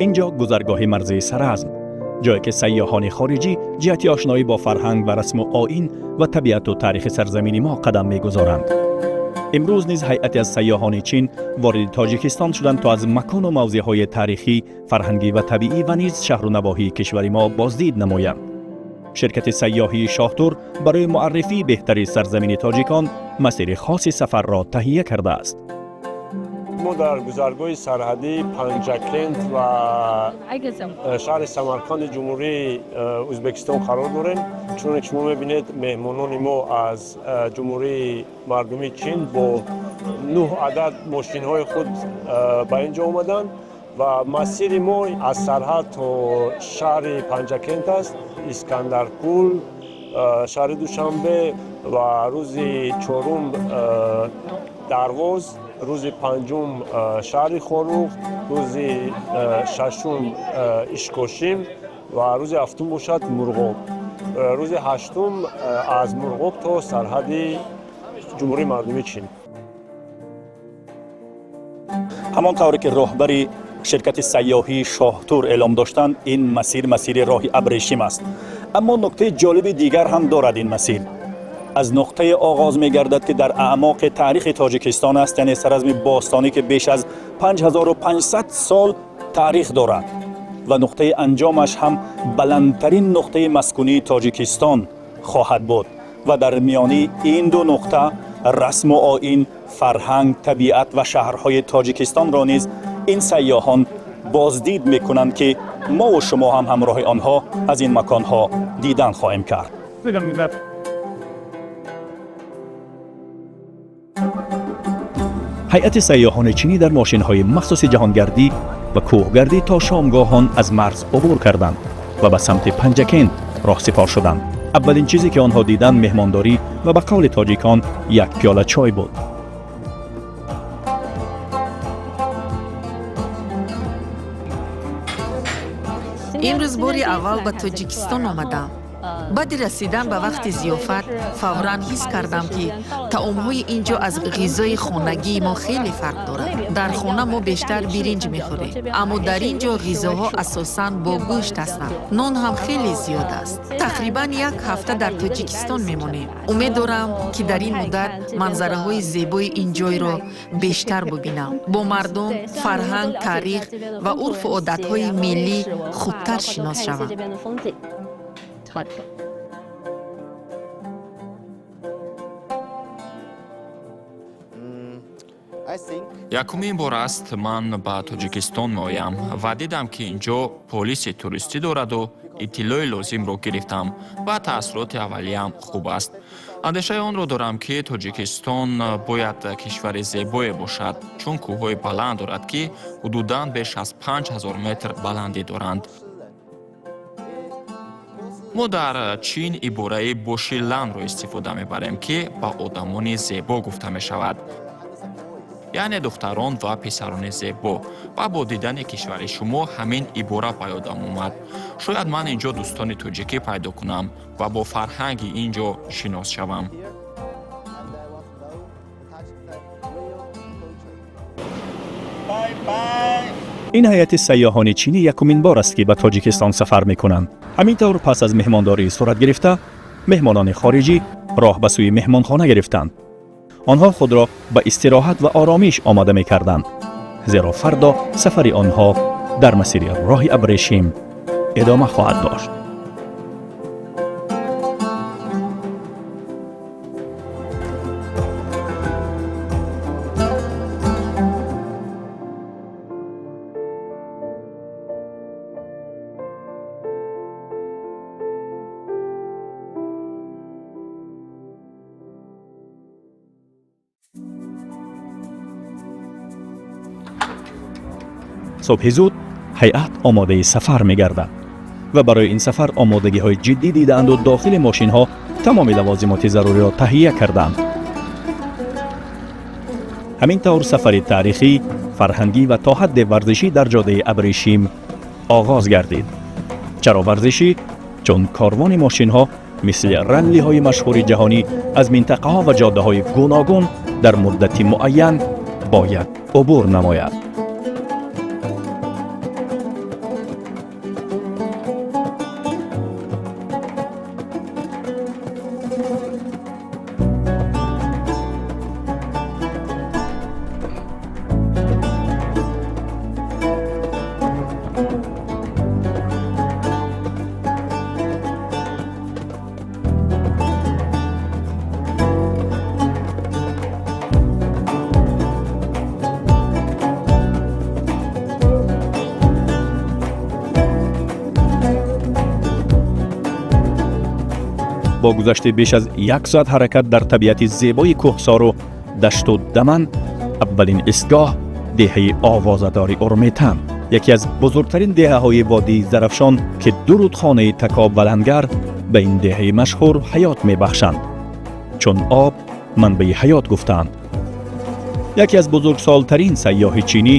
Инҷо гузаргоҳи марзии Саразм, ҷое ки сайёҳони хориҷӣ ҷиҳати ошноӣ бо фарҳанг ва расму оин ва табиату таърихи сарзамини мо қадам мегузоранд. Имрӯз низ ҳайате аз сайёҳони Чин вориди Тоҷикистон шуданд, то аз макону мавзеъҳои таърихӣ, фарҳангӣ ва табиӣ ва низ шаҳру навоҳии кишвари мо боздид намоянд. Ширкати сайёҳии Шоҳтур барои муаррифии беҳтари сарзамини тоҷикон масири хоси сафарро таҳия кардааст. Мо дар гузаргоҳи сарҳадии Панҷакент ва шаҳри Самарқанди Ҷумҳурии Ӯзбекистон қарор дорем. Чуноне ки шумо мебинед, меҳмонони мо аз Ҷумҳурии Мардумии Чин бо нӯҳ адад мошинҳои худ ба ин ҷо омаданд ва масири мо аз сарҳад то шаҳри Панҷакент аст, Искандаркул, шаҳри Душанбе ва рӯзи чорум Дарвоз, рӯзи панҷум шаҳри Хоруғ, рӯзи шашум Ишкошим ва рӯзи ҳафтум бошад Мурғоб, рӯзи ҳаштум аз Мурғоб то сарҳади Ҷумҳурии Мардумии Чин. Ҳамон тавре ки роҳбари ширкати сайёҳии Шоҳтур эълом доштанд, ин масир масири роҳи абрешим аст. Аммо нуктаи ҷолиби дигар ҳам дорад. Ин масир аз нуқтае оғоз мегардад, ки дар аъмоқи таърихи Тоҷикистон аст, яъне Саразми бостонӣ, ки беш аз 5500 сол таърих дорад, ва нуқтаи анҷомаш ҳам баландтарин нуқтаи маскунии Тоҷикистон хоҳад буд. Ва дар миёни ин ду нуқта расму оин, фарҳанг, табиат ва шаҳрҳои Тоҷикистонро низ ин сайёҳон боздид мекунанд, ки мову шумо ҳам ҳамроҳи онҳо аз ин маконҳо дидан хоҳем кард. Ҳайати сайёҳони чинӣ дар мошинҳои махсуси ҷаҳонгардӣ ва кӯҳгардӣ то шомгоҳон аз марз убур карданд ва ба самти Панҷакент роҳсипор шуданд. Аввалин чизе ки онҳо диданд, меҳмондорӣ ва ба қавли тоҷикон як пиёла чой буд. Имрӯз бори аввал ба Тоҷикистон омадам. Баъди расидан ба вақти зиёфат фавран ҳис кардам, ки таомҳои ин ҷо аз ғизои хонагии мо хеле фарқ дорад. Дар хона мо бештар биринҷ мехӯрем, аммо дар ин ҷо ғизоҳо асосан бо гӯшт ҳастанд. Нон ҳам хеле зиёд аст. Тақрибан як ҳафта дар Тоҷикистон мемонем. Умед дорам, ки дар ин муддат манзараҳои зебои ин ҷойро бештар бубинам, бо мардум, фарҳанг, таърих ва урфу одатҳои миллӣ хубтар шинос шавам. 好的。 Якумин бор аст, ман ба Тоҷикистон меоям ва дидам, ки ин ҷо полиси туристӣ дораду иттилои лозимро гирифтам ва таассуроти аввалиям хуб аст. Андешаи онро дорам, ки Тоҷикистон бояд кишвари зебое бошад, чун кӯҳҳои баланд дорад, ки ҳудудан беш аз 5000 метр баландӣ доранд. Мо дар Чин ибораи бошиланро истифода мебарем, ки ба одамони зебо гуфта мешавад, яъне духтарон ва писарони зебо, ва бо дидани кишвари шумо ҳамин ибора ба ёдам омад. Шояд ман ин ҷо дӯстони тоҷикӣ пайдо кунам ва бо фарҳанги ин ҷо шинос шавам. Ин ҳайати сайёҳони чинӣ якумин бор аст, ки ба Тоҷикистон сафар мекунанд. Ҳамин тавр, пас аз меҳмондории сурат гирифта, меҳмонони хориҷӣ роҳ ба сӯи меҳмонхона гирифтанд. Онҳо худро ба истироҳат ва оромиш омода мекарданд, зеро фардо сафари онҳо дар масири роҳи абрешим идома хоҳад дошт. Субҳи зуд ҳайат омодаи сафар мегардад ва барои ин сафар омодагиҳои ҷиддӣ дидаанду дохили мошинҳо тамоми лавозимоти заруриро таҳия карданд. Ҳамин тавр, сафари таърихӣ, фарҳангӣ ва то ҳадде варзишӣ дар ҷодаи абрешим оғоз гардид. Чаро варзишӣ? Чун корвони мошинҳо мисли раллиҳои машҳури ҷаҳонӣ аз минтақаҳо ва ҷодаҳои гуногун дар муддати муайян бояд убур намояд. Бо гузашти беш аз як соат ҳаракат дар табиати зебои кӯҳсору дашту даман, аввалин истгоҳ деҳаи овозадори Урметан, яке аз бузургтарин деҳаҳои водии Зарафшон, ки ду рудхонаи Такоб ва Лангар ба ин деҳаи машҳур ҳаёт мебахшанд, чун об манбаи ҳаёт гуфтаанд. Яке аз бузургсолтарин сайёҳи чинӣ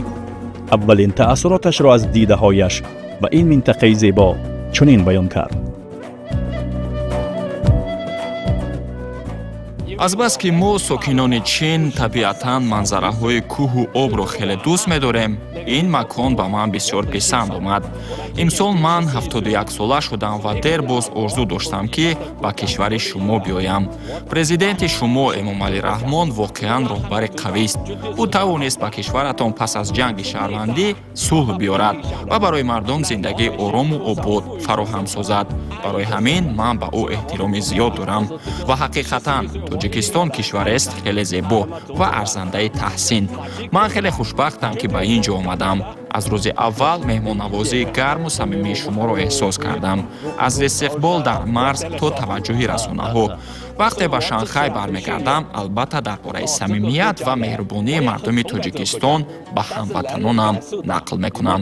аввалин таассуроташро аз дидаҳояш ва ин минтақаи зебо чунин баён кард. Азбаски мо, сокинони Чин, табиатан манзараҳои кӯҳу обро хеле дӯст медорем, ин макон ба ман бисёр писанд омад. Имсол ман 71-сола шудам ва дербоз орзу доштам, ки ба кишвари шумо биёям. Президенти шумо Эмомалӣ Раҳмон воқеан роҳбари қавист. Ӯ тавонист ба кишваратон пас аз ҷанги шаҳрвандӣ сулҳ биёрад ва барои мардум зиндагии орому обод фароҳам созад. Барои ҳамин ман ба ӯ эҳтироми зиёд дорам ва ҳақиқатан Тоҷикистон кишварест хеле зебо ва арзандаи таҳсин. Ман хеле хушбахтам, ки ба ин ҷо омадам. Аз рӯзи аввал меҳмоннавозии гарму самимии шуморо эҳсос кардам, аз истиқбол дар марз то таваҷҷӯҳи расонаҳо. Вақте ба Шанхай бармегардам, албатта дар бораи самимият ва меҳрубонии мардуми Тоҷикистон ба ҳамватанонам нақл мекунам.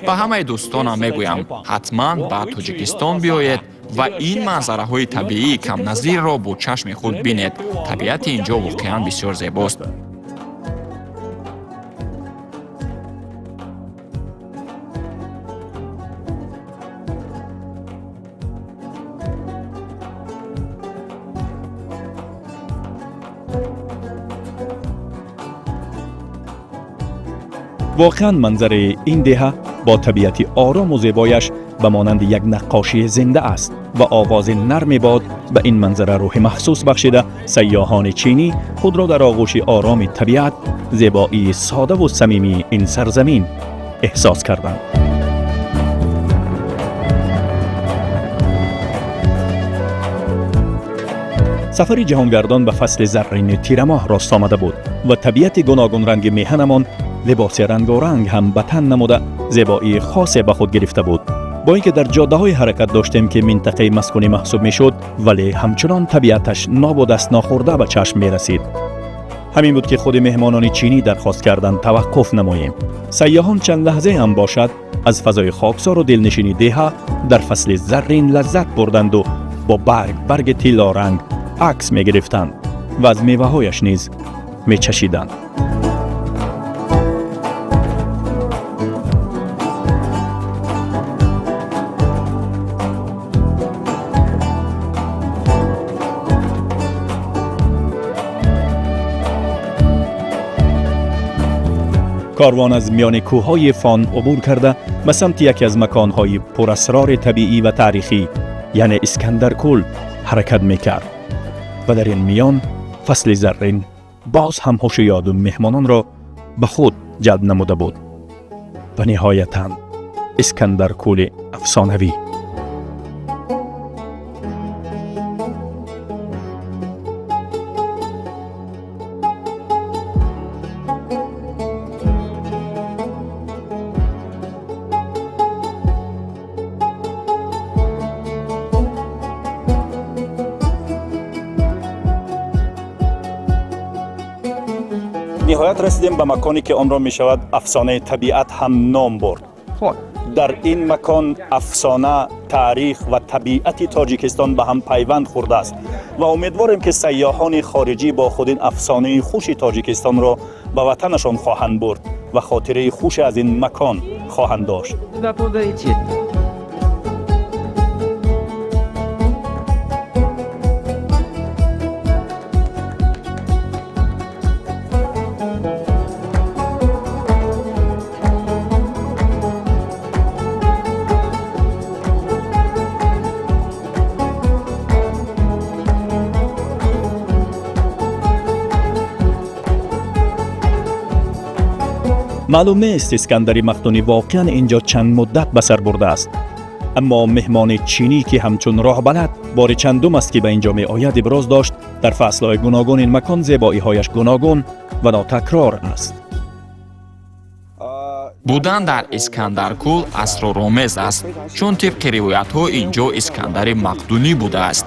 Ба ҳамаи дӯстонам мегӯям: ҳатман ба Тоҷикистон биёед ва ин манзараҳои табиии камназирро бо чашми худ бинед. Табиати ин ҷо воқеан бисёр зебост. Воқеан, манзараи ин деҳа бо табиати орому зебояш ба монанди як наққошии зинда аст ва овози нарми бод ба ин манзара рӯҳи махсус бахшида, сайёҳони чинӣ худро дар оғӯши ороми табиат, зебоии содаву самимии ин сарзамин эҳсос карданд. Сафари ҷаҳонгардон ба фасли заррини тирамоҳ рост омада буд ва табиати гуногунранги меҳанамон либоси рангоранг ҳам ба тан намуда, зебоии хосе ба худ гирифта буд. Бо ин ки дар ҷоддаҳое ҳаракат доштем, ки минтақаи маскунӣ маҳсуб мешуд, вале ҳамчунон табиаташ нобу даст нохӯрда ба чашм мерасид. Ҳамин буд, ки худи меҳмонони чинӣ дархост карданд таваққуф намоем. Сайёҳон чанд лаҳзае ҳам бошад аз фазои хоксору дилнишини деҳа дар фасли заррин лаззат бурданду бо барг барги тиллоранг акс мегирифтанд ва аз меваҳояш низ мечашиданд. Корвон аз миёни кӯҳҳои Фон убур карда, ба самти яке аз маконҳои пурасрори табиӣ ва таърихӣ, яъне Искандаркӯл, ҳаракат мекард ва дар ин миён фасли заррин боз ҳам ҳушу ёду меҳмононро ба худ ҷалб намуда буд ва ниҳоятан Искандаркӯли афсонавӣ. Ниҳоят расидем ба маконе, ки онро мешавад афсонаи табиат ҳам ном бурд. Дар ин макон афсона, таърих ва табиати Тоҷикистон ба ҳам пайванд хӯрдааст ва умедворем, ки сайёҳони хориҷӣ бо худ ин афсонаи хуши Тоҷикистонро ба ватанашон хоҳанд бурд ва хотираи хуше аз ин макон хоҳанд дошт. Маълум нест, Искандари Мақдунӣ воқеан ин ҷо чанд муддат ба сар бурдааст, аммо меҳмони чинӣ, ки ҳамчун роҳбалад бори чандум аст, ки ба ин ҷо меояд, иброз дошт, дар фаслҳои гуногун ин макон зебоиҳояш гуногун ва нотакрор аст. Будан дар Искандаркӯл асроромез аст, чун тибқи ривоятҳо ин ҷо Искандари Мақдунӣ будааст.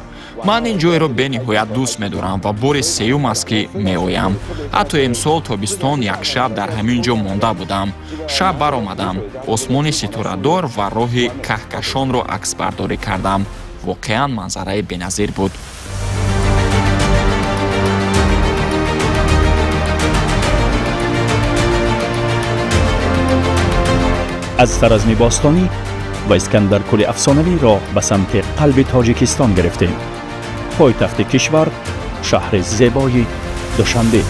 Ман ин ҷойро бениҳоят дӯст медорам ва бори сеюм аст, ки меоям. Ҳатто имсол тобистон як шаб дар ҳамин ҷо монда будам. Шаб баромадам, осмони ситорадор ва роҳи каҳкашонро аксбардорӣ кардам. Воқеан манзараи беназир буд. Аз Саразми бостонӣ ва Искандаркӯли афсонавӣ роҳ ба самти қалби Тоҷикистон гирифтем, пойтахти кишвар, шаҳри зебои Душанбе.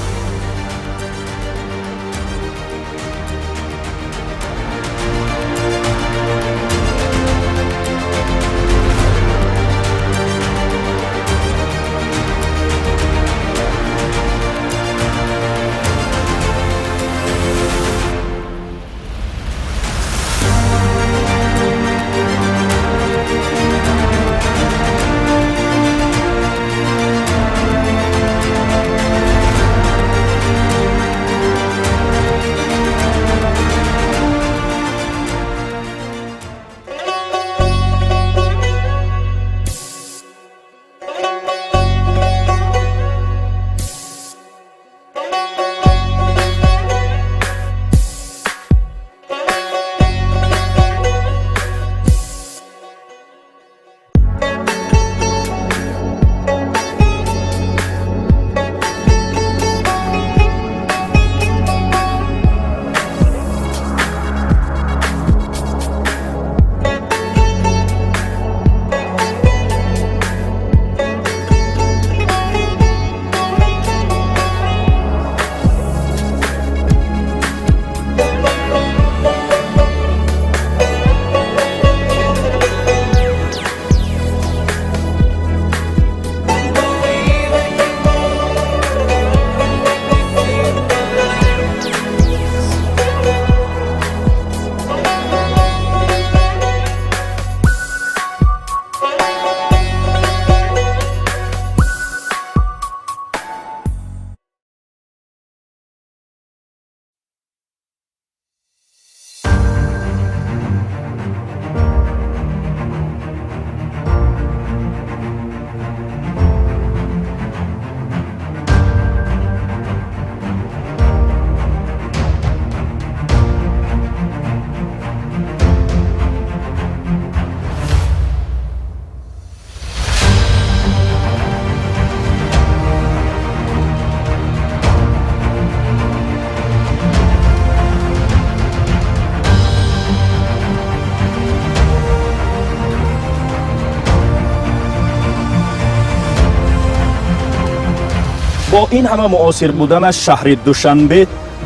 Бо ин ҳама муосир буданаш, шаҳри Душанбе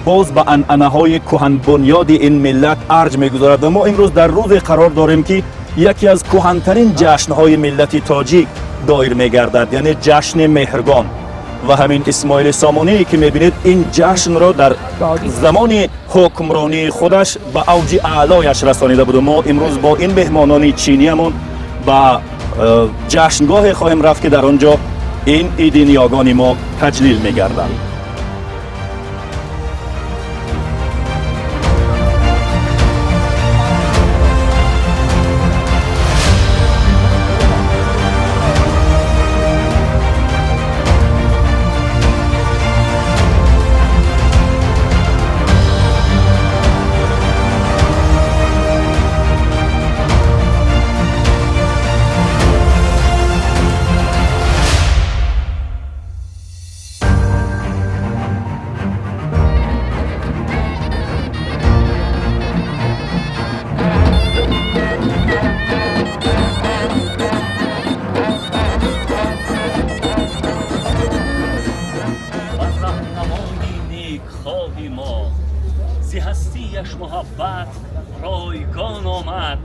боз ба анъанаҳои кӯҳанбунёди ин миллат арҷ мегузорад ва мо имрӯз дар рӯзе қарор дорем, ки яке аз кӯҳантарин ҷашнҳои миллати тоҷик доир мегардад, яъне ҷашни Меҳргон. Ва ҳамин Исмоили Сомоние, ки мебинед, ин ҷашнро дар замони ҳукмронии худаш ба авҷи аълояш расонида буду мо имрӯз бо ин меҳмонони чиниямон ба ҷашнгоҳе хоҳем рафт, ки дар он ҷо ин иди ниёгони мо таҷлил мегарданд. Роҳнамои некхоҳи мо, зи ҳастияш муҳаббат ройгон омад.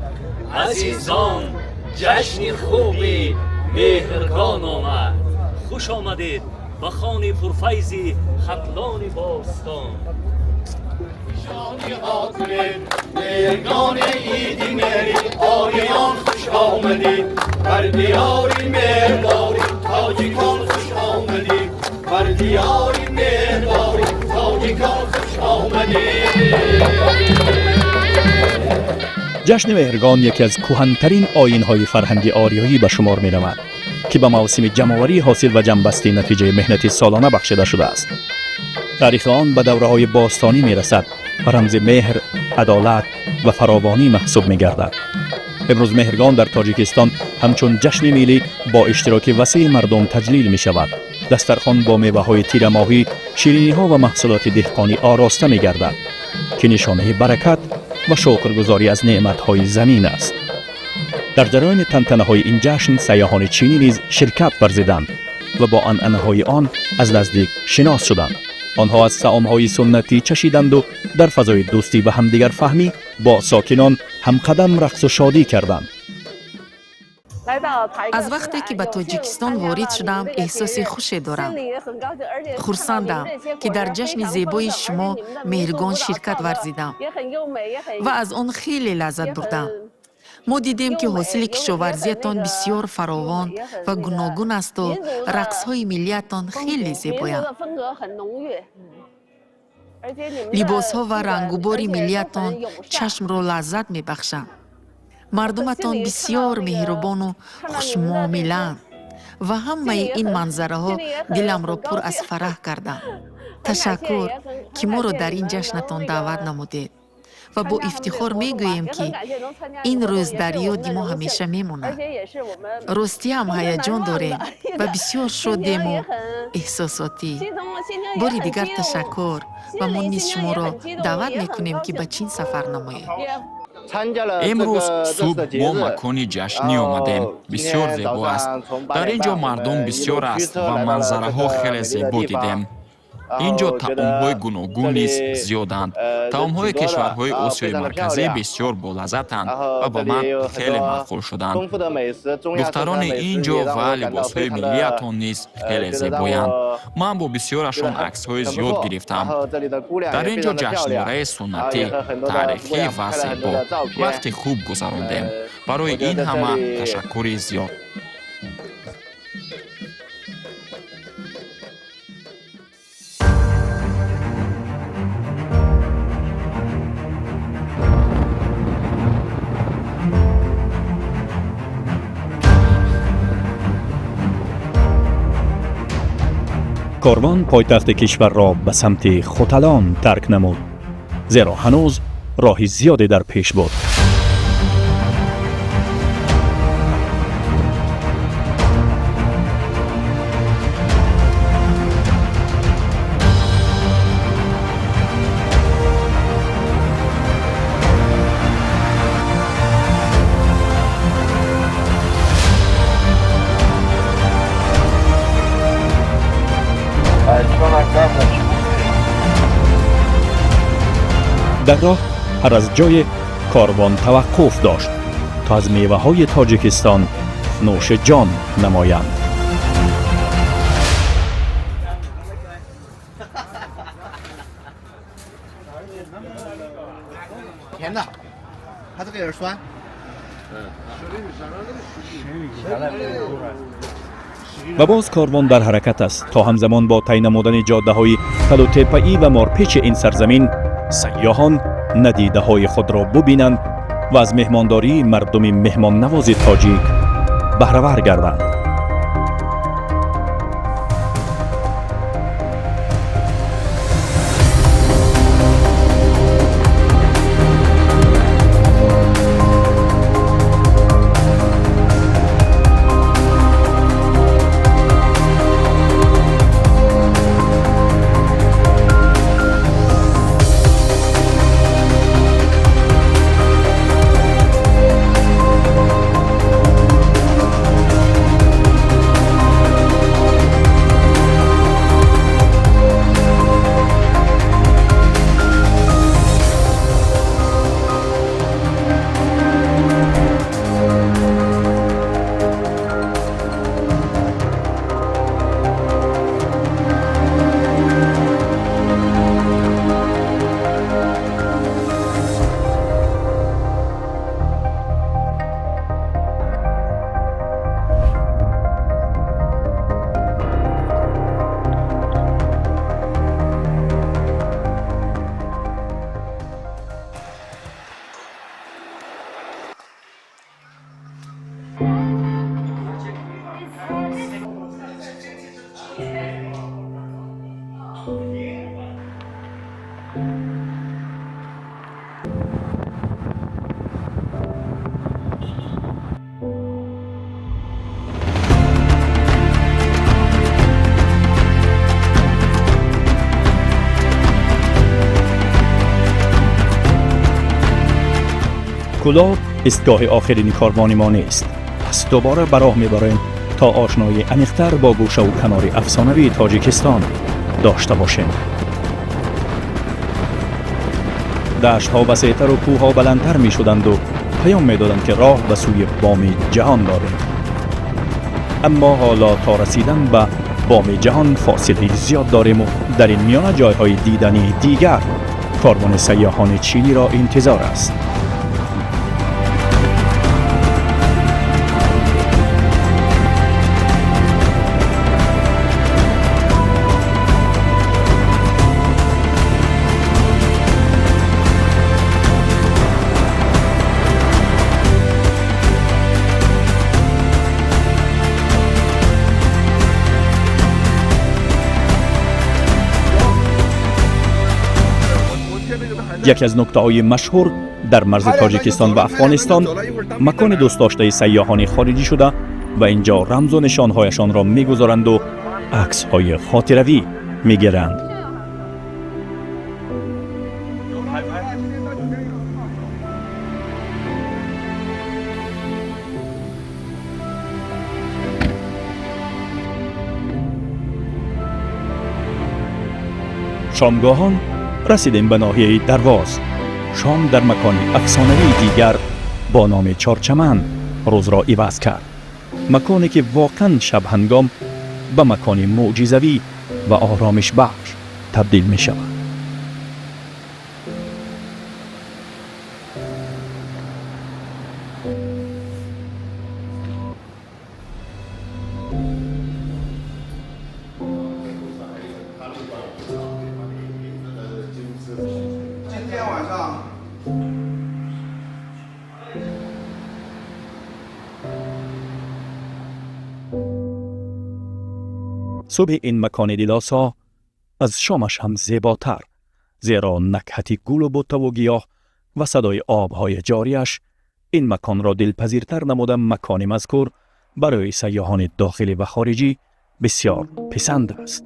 Азизон, ҷашни хуби Меҳргон омад. Хуш омадед ба хони пурфайзи Хатлони бостон. Меҳргони иди меҳри ориён, хуш омадед бар диёри меҳрдори тоҷикон, хуш омадед бар диёри меҳрдори тоҷикон, хуш омадед. Ҷашни Меҳргон яке аз кӯҳантарин оинҳои фарҳанги ориёӣ ба шумор меравад, ки ба мавсими ҷамъоварии ҳосил ва ҷамъбасти натиҷаи меҳнати солона бахшида шудааст. Таърихи он ба давраҳои бостонӣ мерасад ва рамзи меҳр, адолат ва фаровонӣ маҳсуб мегардад. Имрӯз Меҳргон дар Тоҷикистон ҳамчун ҷашни миллӣ бо иштироки васеи мардум таҷлил мешавад. Дастархон бо меваҳои тирамоҳӣ, шириниҳо ва маҳсулоти деҳқонӣ ороста мегардад, ки нишонаи баракат ва шукргузорӣ аз неъматҳои замин аст. Дар ҷараёни тантанаҳои ин ҷашн сайёҳони чинӣ низ ширкат варзиданд ва бо анъанаҳои он аз наздик шинос шуданд. Онҳо аз таомҳои суннатӣ чашиданду дар фазои дӯстӣ ва ҳамдигарфаҳмӣ бо сокинон ҳамқадам рақсу шодӣ карданд. Аз вақте ки ба Тоҷикистон ворид шудам, эҳсоси хуше дорам. Хурсандам, ки дар ҷашни зебои шумо Меҳргон ширкат варзидам ва аз он хеле лаззат бурдам. Мо дидем, ки ҳосили кишоварзиятон бисёр фаровон ва гуногун асту рақсҳои миллиятон хеле зебоянд. Либосҳо ва рангубори миллиятон чашмро лаззат мебахшанд. Мардуматон бисёр меҳрубону хушмуомилаанд ва ҳамаи ин манзараҳо диламро пур аз фараҳ карданд. Ташаккур, ки моро дар ин ҷашнатон даъват намудед ва бо ифтихор мегӯем, ки ин рӯз дар ёди мо ҳамеша мемонад. Ростиам ҳаяҷон дорем ва бисёр шодему эҳсосотӣ. Бори дигар ташаккур ва мо низ шуморо даъват мекунем, ки ба Чин сафар намоед. Имрӯз субҳ мо макони ҷашнӣ омадем. Бисёр зебо аст. Дар ин ҷо мардум бисёр аст ва манзараҳо хеле зебо дидем. Ин ҷо таомҳои гуногун низ зиёданд. Таомҳои кишварҳои Осиёи Марказӣ бисёр болаззатанд ва ба ман хеле маъқул шуданд. Духтарони ин ҷо ва либосҳои миллиятон низ хеле зебоянд. Ман бо бисёрашон аксҳои зиёд гирифтам. Дар ин ҷо ҷашнвораи суннатӣ, таърихӣ ва зебо. Вақти хуб гузарондем. Барои ин ҳама ташаккури зиёд. Корвон пойтахти кишварро ба самти Хуталон тарк намуд, зеро ҳанӯз роҳи зиёде дар пеш буд. Дар роҳ ҳар аз ҷое корвон таваққуф дошт, то аз меваҳои Тоҷикистон нӯши ҷон намоянд. Ва боз корвон дар ҳаракат аст, то ҳамзамон бо тай намудани ҷоддаҳои талутеппаӣ ва морпечи ин сарзамин сайёҳон надидаҳои худро бубинанд ва аз меҳмондории мардуми меҳмоннавози тоҷик баҳравар гарданд. Кӯлоб истгоҳи охирини корвони мо нест. Пас дубора ба роҳ мебарем то ошноии аниқтар бо гӯшаву канори афсонавии Тоҷикистон дошта бошем. Даштҳо васеътару кӯҳҳо баландтар мешуданду паём медоданд, ки роҳ ба сӯи боми ҷаҳон дорем. Аммо ҳоло то расидан ба боми ҷаҳон фосилаи зиёд дорему дар ин миёна ҷойҳои дидании дигар корвони сайёҳони чиниро интизор аст. Яке аз нуктаҳои машҳур дар марзи Тоҷикистон ва Афғонистон, макони дӯстдоштаи сайёҳони хориҷӣ шуда ва инҷо рамзу нишонҳояшонро мегузоранду аксҳои хотиравӣ мегиранд. Шомгоҳон расидем ба ноҳияи Дарвоз. Шом дар макони афсонавии дигар бо номи Чорчаман рӯзро иваз кард, маконе ки воқеан шабҳангом ба макони мӯъҷизавӣ ва оромишбахш табдил мешавад. Субҳи ин макони дилосо аз шомаш ҳам зеботар, зеро накҳати гулу буттаву гиёҳ ва садои обҳои ҷориаш ин маконро дилпазиртар намуда, макони мазкур барои сайёҳони дохилӣ ва хориҷӣ бисёр писанд аст.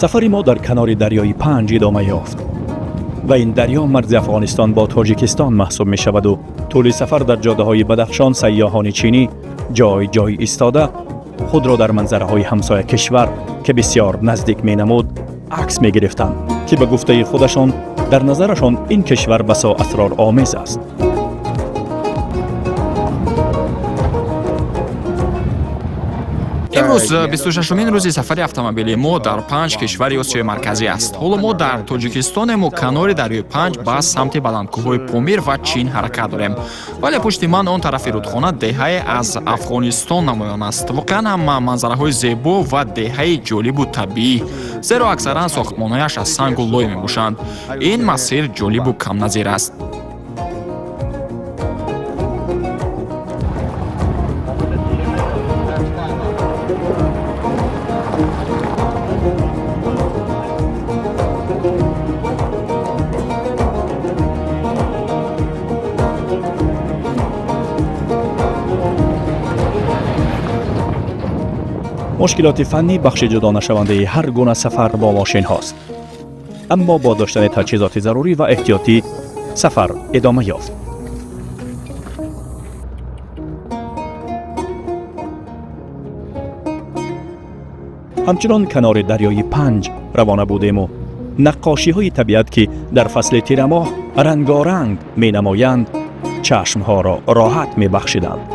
Сафари мо дар канори дарёи Панҷ идома ёфт ва ин дарё марзи Афғонистон бо Тоҷикистон маҳсуб мешаваду тӯли сафар дар ҷодаҳои Бадахшон сайёҳони чинӣ ҷой ҷой истода худро дар манзараҳои ҳамсоя кишвар, ки бисёр наздик менамуд, акс мегирифтанд, ки ба гуфтаи худашон дар назарашон ин кишвар басо асроромез аст. Имрӯз 26-умин рӯзи сафари автомобилии мо дар панҷ кишвари Осиёи Марказӣ аст. Ҳоло мо дар Тоҷикистонему канори дарёи Панҷ ба самти баландкӯҳҳои Помир ва Чин ҳаракат дорем. Вале пушти ман он тарафи рудхона деҳае аз Афғонистон намоён аст. Воқеан ҳам манзараҳои зебо ва деҳаи ҷолибу табиӣ, зеро аксаран сохтмонҳояш аз сангу лой мебошанд. Ин масир ҷолибу камназир аст. Мушкилоти фаннӣ бахши ҷудонашавандаи ҳар гуна сафар бо мошинҳост, аммо бо доштани таҷҳизоти зарурӣ ва эҳтиётӣ сафар идома ёфт. Ҳамчунон канори дарёи Панҷ равона будему наққошиҳои табиат, ки дар фасли тирамоҳ рангоранг менамоянд, чашмҳоро роҳат мебахшиданд.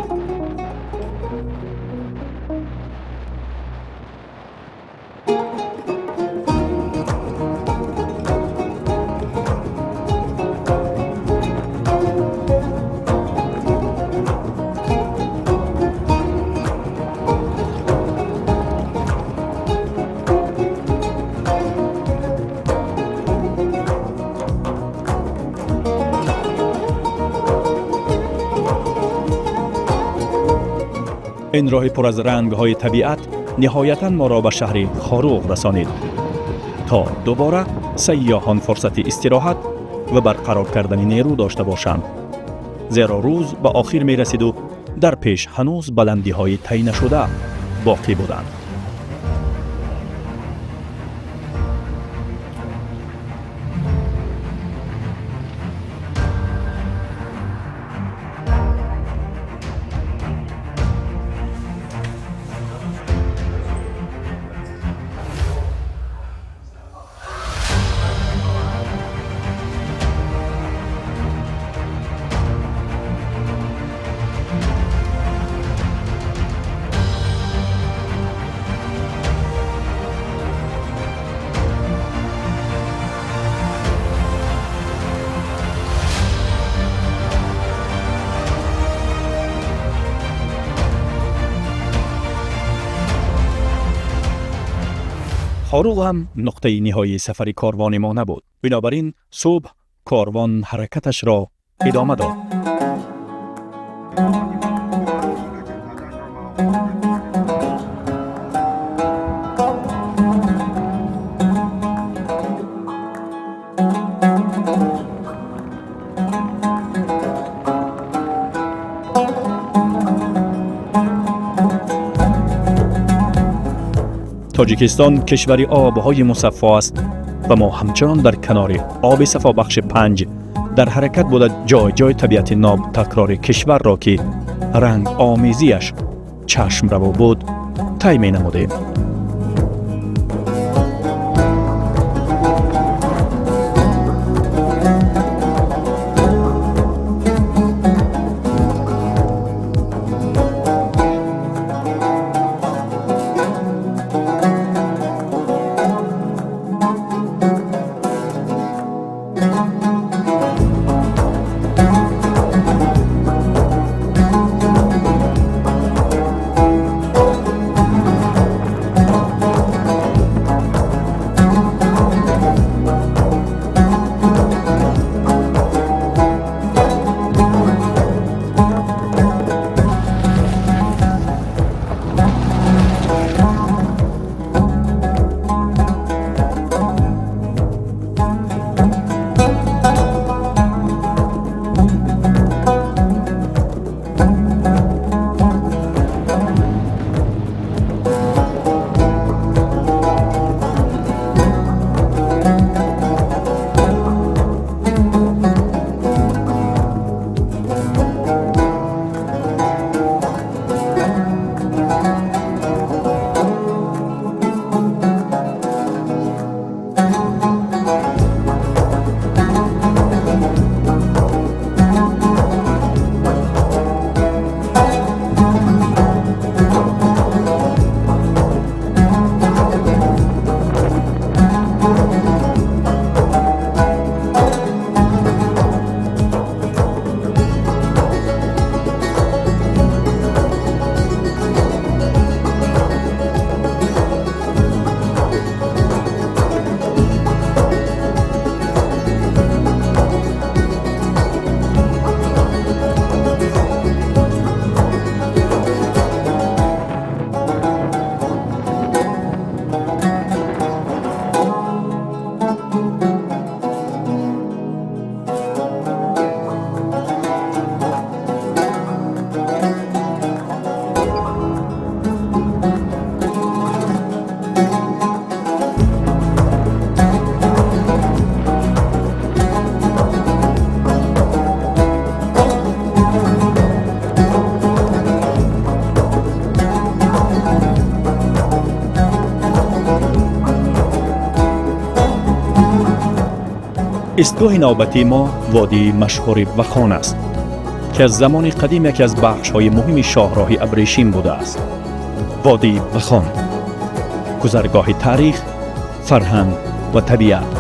Ин роҳи пур аз рангҳои табиат ниҳоятан моро ба шаҳри Хоруғ расонид, то дубора сайёҳон фурсати истироҳат ва барқарор кардани нерӯ дошта бошанд, зеро рӯз ба охир мерасиду дар пеш ҳанӯз баландиҳои тай нашуда боқӣ буданд. Хоруғ ҳам нуқтаи ниҳоии сафари корвони мо набуд. Бинобар ин субҳ корвон ҳаракаташро идома дод. Тоҷикистон кишвари обҳои мусаффо аст ва мо ҳамчунон дар канори оби сафобахши Панҷ дар ҳаракат буда, ҷой ҷой табиати нобтакрори кишварро, ки рангомезиаш чашмраво буд, тай менамудем. Истгоҳи навбатии мо водии машҳури Вахон аст, ки аз замони қадим яке аз бахшҳои муҳими шоҳроҳи Абрешим будааст. Водии Вахон, гузаргоҳи таърих, фарҳанг ва табиат.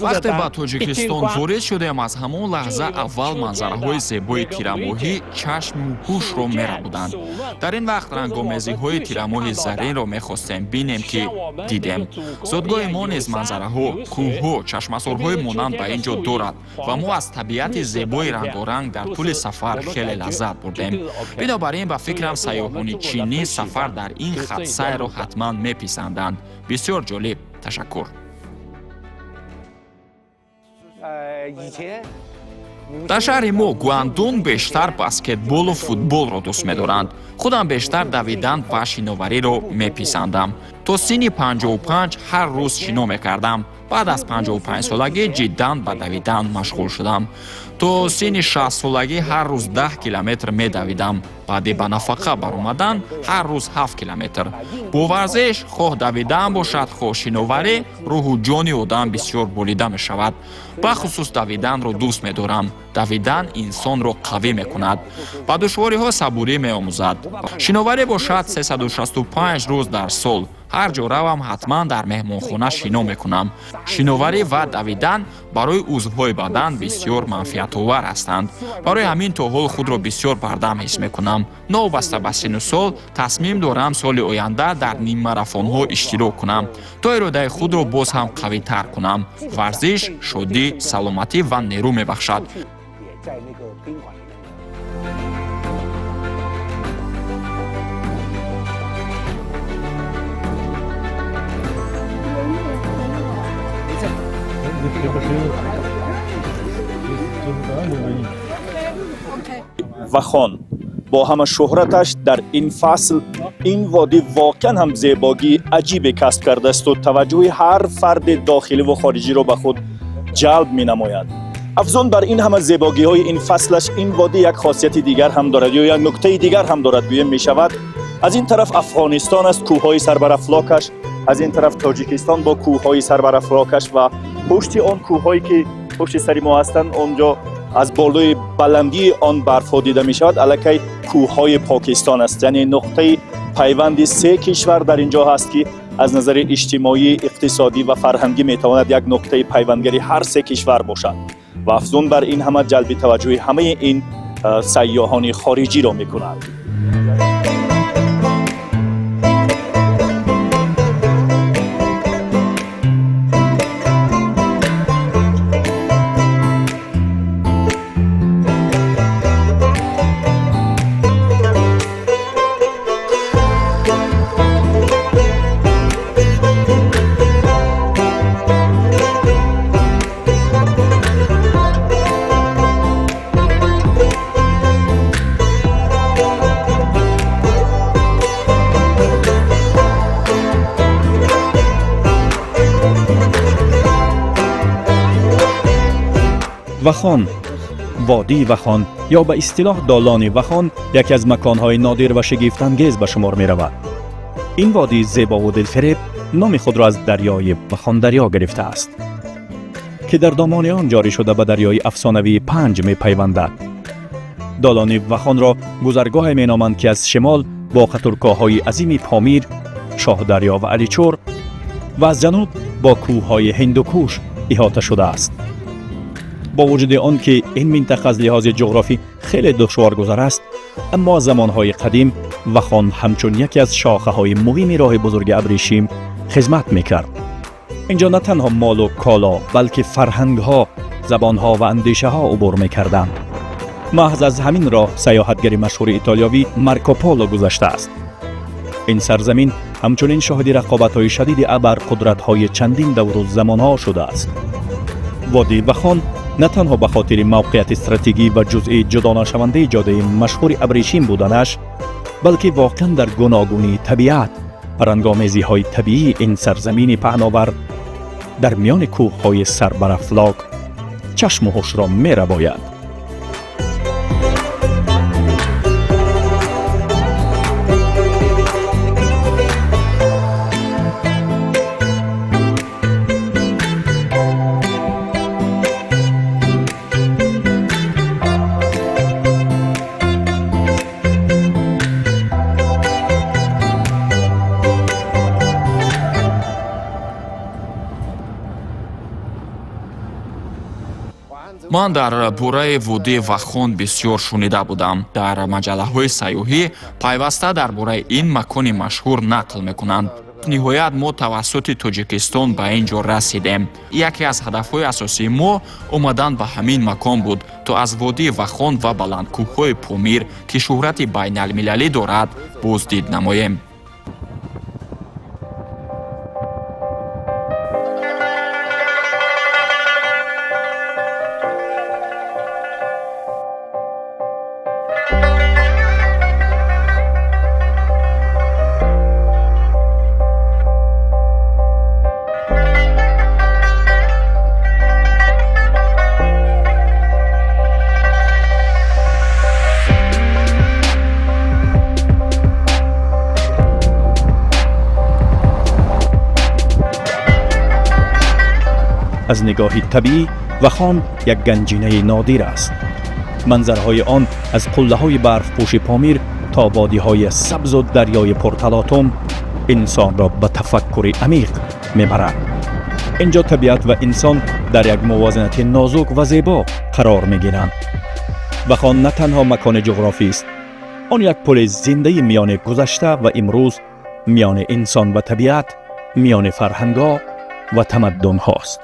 Вақте ба Тоҷикистон ворид шудем, аз ҳамон лаҳза аввал манзараҳои зебои тирамоҳӣ чашму ҳушро мерабуданд. Дар ин вақт рангомезиҳои тирамоҳи заринро мехостем бинем, ки дидем. Зодгоҳи мо низ манзараҳо, кӯҳҳо, чашмасорҳои монанд ба ин ҷо дорад ва мо аз табиати зебои рангоранг дар тӯли сафар хеле лаззат бурдем. Бинобар ин, ба фикрам, сайёҳони чинӣ сафар дар ин хатсайрро ҳатман меписанданд. Бисёр ҷолиб, ташаккур. Дар шаҳри мо, Гуандун, бештар баскетболу футболро дӯст медоранд. Худам бештар давидан ва шиновариро меписандам. То синни 55 ҳар рӯз шино мекардам. Баъд аз 55-солагӣ ҷиддан ба давидан машғул шудам. То синни 60-солагӣ ҳар рӯз 10 километр медавидам. Баъди ба нафақа баромадан ҳар рӯз 7 километр. Бо варзиш, хоҳ давидан бошад, хоҳ шиноварӣ, рӯҳу ҷони одам бисёр болида мешавад. Бахусус давиданро дӯст медорам. Давидан инсонро қавӣ мекунад, ба душвориҳо сабурӣ меомӯзад. Шиноварӣ бошад, 365 рӯз дар сол ҳар ҷо равам, ҳатман дар меҳмонхона шино мекунам. Шиноварӣ ва давидан барои узвҳои бадан бисёр манфиатовар ҳастанд. Барои ҳамин то ҳол худро бисёр бардам ҳис мекунам. Новобаста ба синну сол, тасмим дорам соли оянда дар ниммарафонҳо иштирок кунам, то иродаи худро боз ҳам қавитар кунам. Варзиш шодӣ, саломатӣ ва нерӯ мебахшад. Вахон бо ҳама шӯҳраташ дар ин фасл ин водӣ воқеан ҳам зебогии аҷибе касб кардаасту таваҷҷӯҳи ҳар фарди дохиливу хориҷиро ба худ ҷалб менамояд. Афзун бар ин ҳама зебогиҳои ин фаслаш, ин водӣ як хосияти дигар ҳам дорад ё як нуктаи дигар ҳам дорад, гӯем мешавад. Аз ин тараф Афғонистон аст, кӯҳҳои сарбарафлокаш, аз ин тараф Тоҷикистон бо кӯҳҳои сарбарафлокаш ва пушти он кӯҳҳое ки пушти сари мо ҳастанд, он ҷо аз болои баландии он барфҳо дида мешавад, аллакай кӯҳҳои Покистон аст. Яъне нуқтаи пайванди се кишвар дар ин ҷо ҳаст, ки аз назари иҷтимоӣ, иқтисодӣ ва фарҳангӣ метавонад як нуқтаи пайвандгари ҳар се кишвар бошад ва афзун бар ин ҳама ҷалби таваҷҷӯҳи ҳамаи ин сайёҳони хориҷиро мекунад. Вахон, водии Вахон ё ба истилоҳ долони Вахон яке аз маконҳои нодир ва шигифтангез ба шумор меравад. Ин водии зебову дилфиреб номи худро аз дарёи Вахондарё гирифтааст, ки дар домони он ҷорӣ шуда ба дарёи афсонавии Панҷ мепайвандад. Долони Вахонро гузаргоҳе меноманд, ки аз шимол бо қатуркоҳҳои азими Помир, Шоҳдарё ва Аличур ва аз ҷануб бо кӯҳҳои Ҳиндукуш иҳота шудааст. Бо вуҷуди он ки ин минтақа аз лиҳози ҷуғрофӣ хеле душворгузар аст, аммо замонҳои қадим Вахон ҳамчун яке аз шохаҳои муҳими роҳи бузурги Абрешим хизмат мекард. Инҷо на танҳо молу коло, балки фарҳангҳо, забонҳо ва андешаҳо убур мекарданд. Маҳз аз ҳамин роҳ сайёҳатгари машҳури итолиёвӣ Марко Поло гузаштааст. Ин сарзамин ҳамчунин шоҳиди рақобатҳои шадиди абарқудратҳои чандин давру замонҳо шудааст. Водии Вахон на танҳо ба хотири мавқеияти стратегӣ ва ҷузъи ҷудонашавандаи ҷодаи машҳури Абрешим буданаш, балки воқеан дар гуногунии табиат Рангомезиҳои табиии ин сарзамини паҳновар дар миёни кӯҳҳои сарбарафлок чашму ҳушро мерабояд. Ман дар бораи водии Вахон бисёр шунида будам. Дар маҷаллаҳои сайёҳӣ пайваста дар бораи ин макони машҳур нақл мекунанд. Ниҳоят мо тавассути Тоҷикистон ба ин ҷо расидем. Яке аз ҳадафҳои асосии мо омадан ба ҳамин макон буд, то аз водии Вахон ва баландкӯҳҳои Помир, ки шӯҳрати байналмилалӣ дорад, боздид намоем. Аз нигоҳи табиӣ Вахон як ганҷинаи нодир аст. Манзараҳои он аз қуллаҳои барфпӯши Помир то водиҳои сабзу дарёи пурталотум инсонро ба тафаккури амиқ мебарад. Инҷо табиат ва инсон дар як мувозинати нозук ва зебо қарор мегиранд. Вахон на танҳо макони ҷуғрофист, он як пули зиндаи миёни гузашта ва имрӯз, миёни инсон ва табиат, миёни фарҳангҳо ва тамаддунҳост.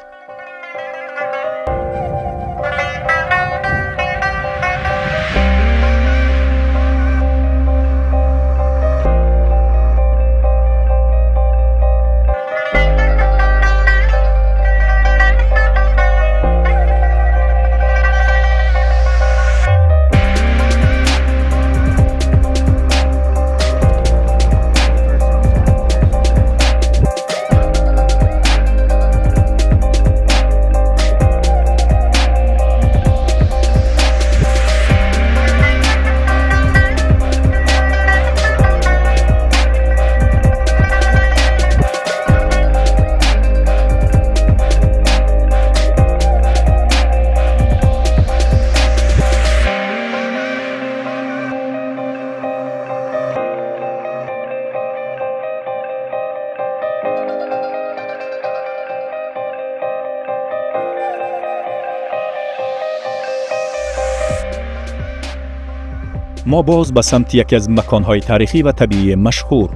Мо боз ба самти яке аз маконҳои таърихӣ ва табиии машҳур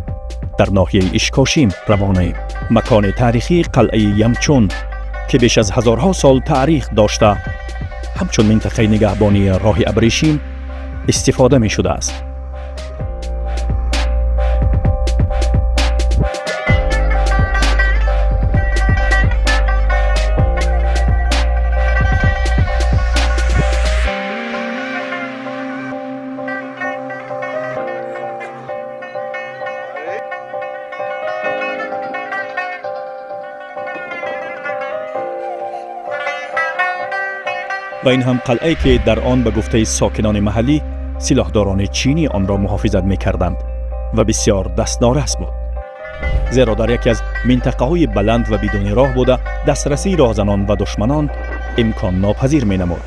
дар ноҳияи Ишкошим равонаем. Макони таърихии қалъаи Ямчун, ки беш аз ҳазорҳо сол таърих дошта, ҳамчун минтақаи нигаҳбонии роҳи абрешим истифода мешудааст. Ва ин ҳам қалъае, ки дар он ба гуфтаи сокинони маҳаллӣ силоҳдорони чинӣ онро муҳофизат мекарданд ва бисёр дастнорас буд, зеро дар яке аз минтақаҳои баланд ва бидуни роҳ буда, дастрасии роҳзанон ва душманон имконнопазир менамуд.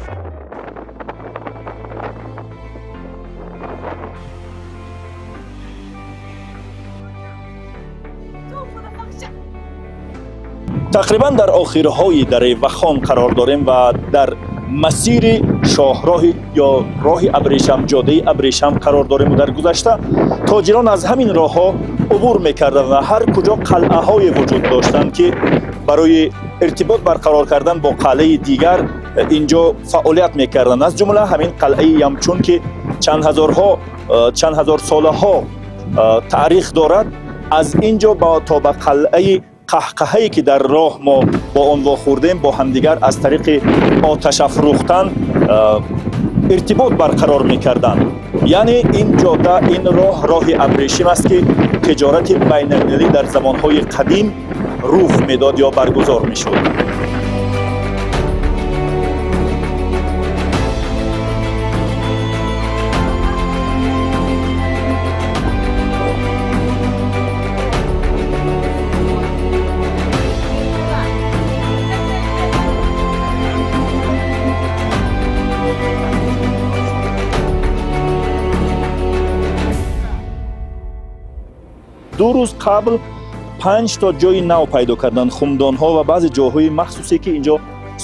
Тақрибан дар охирҳои дараи Вахон қарор дорем ва дар масири шоҳроҳи ё роҳи абрешам, ҷодаи абрешам қарор дорему дар гузашта тоҷирон аз ҳамин роҳҳо убур мекарданд ва ҳар куҷо қалъаҳое вуҷуд доштанд, ки барои иртибот барқарор кардан бо қалъаи дигар инҷо фаъолият мекарданд. Аз ҷумла ҳамин қалъаи Ямчун, ки чанд ҳазор солаҳо таърих дорад, аз ин ҷо то ба қалъаи қаҳқаҳае, ки дар роҳ мо бо он вохӯрдем, бо ҳамдигар аз тариқи оташафрӯхтан иртибот барқарор мекарданд. Яъне ин ҷода, ин роҳ роҳи абрешим аст, ки тиҷорати байналмилалӣ дар замонҳои қадим рух медод ё баргузор мешуд. 2 рӯз қабл панҷ то ҷои нав пайдо карданд, хумдонҳо ва баъзе ҷойҳои махсусе, ки инҷо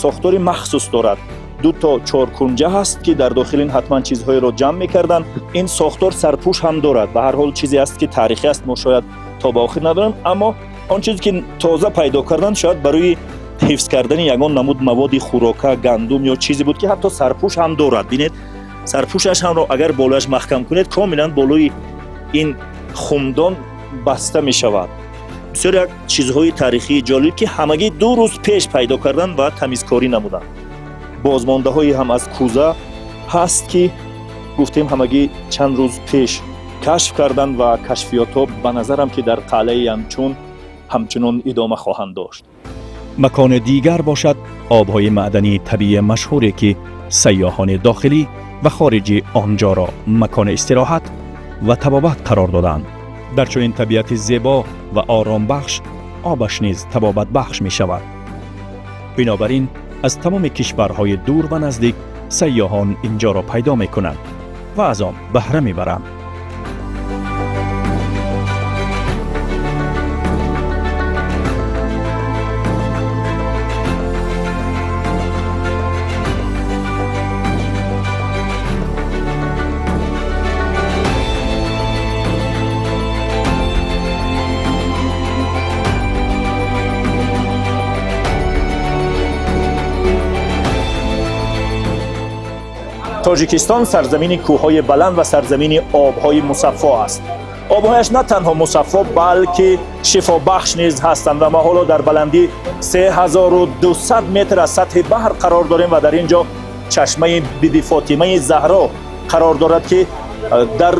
сохтори махсус дорад. Ду то чоркунҷа ҳаст, ки дар дохили ин ҳатман чизҳоеро ҷамъ мекарданд. Ин сохтор сарпӯш ҳам дорад. Ба ҳар ҳол, чизе аст, ки таърихӣ аст, мо шояд то ба охир надорем, аммо он чизе, ки тоза пайдо карданд, шояд барои ҳифз кардани ягон намуд маводи хӯрока, гандум ё чизе буд, ки ҳатто сарпӯш ҳам дорад. Бинед, сарпӯшаш ҳамро агар болояш маҳкам кунед, комилан болои ин хумдон баста мешавад. Бисёр як чизҳои таърихии ҷолиб, ки ҳамагӣ 2 рӯз пеш пайдо карданд ва тамизкорӣ намуданд. Бозмондаҳое ҳам аз кӯза ҳаст, ки гуфтем, ҳамагӣ чанд рӯз пеш кашф карданд ва кашфиётҳо ба назарам, ки дар қалъаи Янчун ҳамчунон идома хоҳанд дошт. Макони дигар бошад обҳои маъдании табиии машҳуре, ки сайёҳони дохилӣ ва хориҷӣ он ҷоро макони истироҳат ва табобат қарор доданд. Дар чунин табиати зебо ва оромбахш обаш низ табобатбахш мешавад. Бинобар ин аз тамоми кишварҳои дур ва наздик сайёҳон инҷоро пайдо мекунанд ва аз он баҳра мебаранд. Тоҷикистон сарзамини кӯҳҳои баланд ва сарзамини обҳои мусаффо аст. Обҳояш на танҳо мусаффо, балки шифобахш низ ҳастанд ва мо ҳоло дар баландии 3200 метр аз сатҳи баҳр қарор дорем ва дар ин ҷо чашмаи Биби Фотимаи Заҳро қарор дорад, ки дар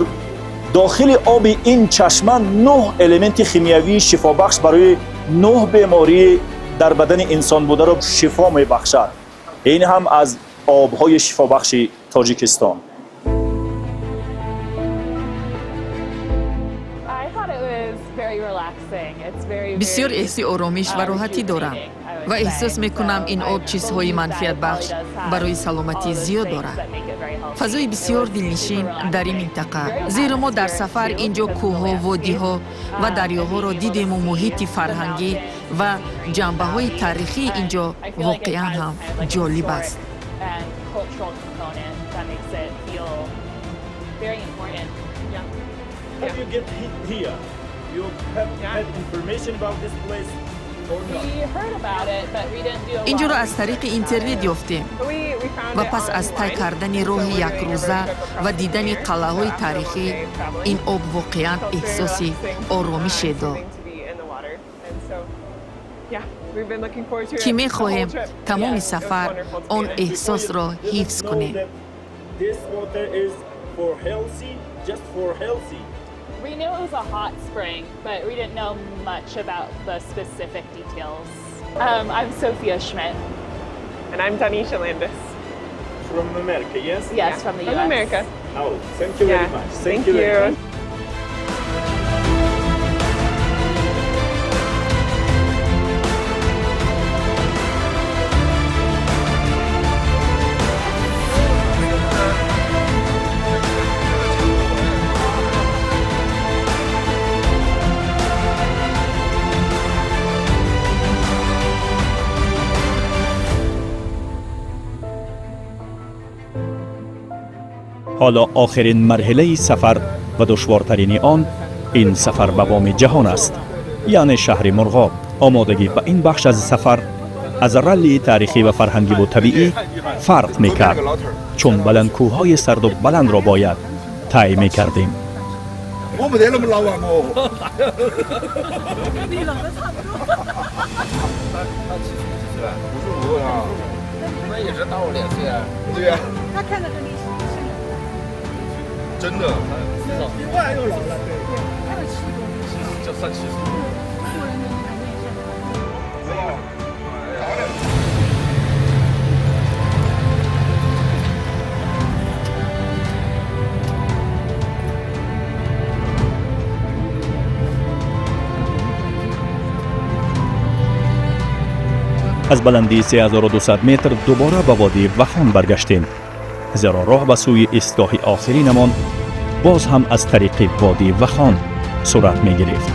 дохили оби ин чашма нӯҳ элементи химиявии шифобахш барои нӯҳ бемории дар бадани инсон бударо шифо мебахшад. Ин ҳам аз обҳои шифобахши Тоҷикистон. I thought it was very relaxing. It's very Бисёр эҳси оромиш ва роҳатӣ дорам ва эҳсос мекунам, ин об чизҳои манфиатбахш барои саломатӣ зиёд дорад. Фазои бисёр дилнишин дар ин минтақа, зеро мо дар сафар ин ҷо кӯҳҳо, водиҳо ва дарёҳоро дидему муҳити фарҳангӣ ва ҷанбаҳои таърихии ин ҷо воқеан ҳам ҷолиб аст. And cultural component that makes it feel very important. Yeah. How you get here? You have had information about this place or not? We heard about it, but we didn't do a lot Ин ҷоро of аз тариқи интернет ёфтем ва пас аз тай кардани роҳи якрӯза ва дидани қалъаҳои таърихӣ, ин об воқеан эҳсоси оромише дод, ки мехоҳем тамоми сафар он эҳсосро ҳифз кунем. This water is for healthy, just for healthy. We knew it was a hot spring, but we didn't know much about the specific details. I'm Sophia Schmidt. And I'm Danisha Landis. From America, yes? Yes, from the From US. America. Oh, thank you very much. Thank you very you. Much. Ҳоло охирин марҳилаи сафар ва душвортарини он ин сафар ба боми ҷаҳон аст, яъне шаҳри Мурғоб. Омодагӣ ба ин бахш аз сафар аз раллии таърихӣ ва фарҳангиву табиӣ фарқ мекард, чун баландкӯҳҳои сарду баландро бояд тай мекардем. 我没得那么老啊，我。你老的差不多。他70几岁了？55啊。那也是大我2岁啊。对呀。他看着跟你是。真的，就算70。 Аз баландии 3200 метр дубора ба водии Вахон баргаштем, зеро роҳ ба сӯи истгоҳи охиринамон боз ҳам аз тариқи водии Вахон сурат мегирифт.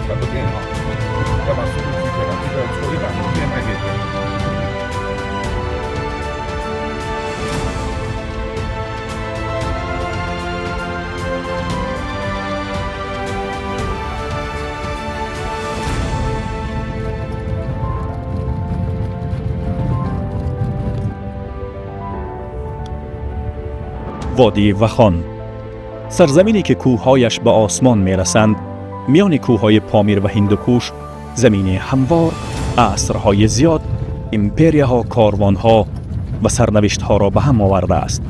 全部电哈，要把速度提起来，这个搓衣板变慢一点。 водии Вахон, сарзамине ки кӯҳҳояш ба осмон мерасанд, миёни кӯҳҳои Помир ва Ҳиндукуш, замини ҳамвор асрҳои зиёд империяҳо, корвонҳо ва сарнавиштҳоро ба ҳам овардааст.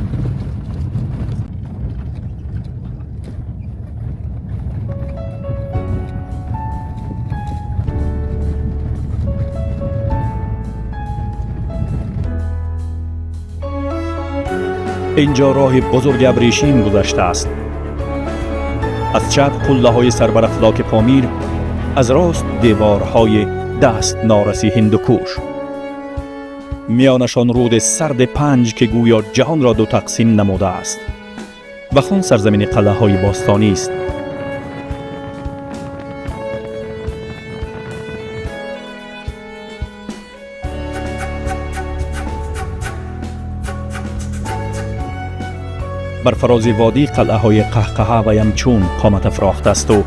Инҷо роҳи бузурги абрешим гузаштааст. Аз чап қуллаҳои сарбарафлоки Помир, аз рост деворҳои даст нораси Ҳиндукуш, миёнашон руди сарди Панҷ, ки гӯё ҷаҳонро ду тақсим намудааст. Вахон сарзамини қалъаҳои бостонист. Бар фарози водӣ қалъаҳои Қаҳқаҳа ва Ямчун қомат афрохтаасту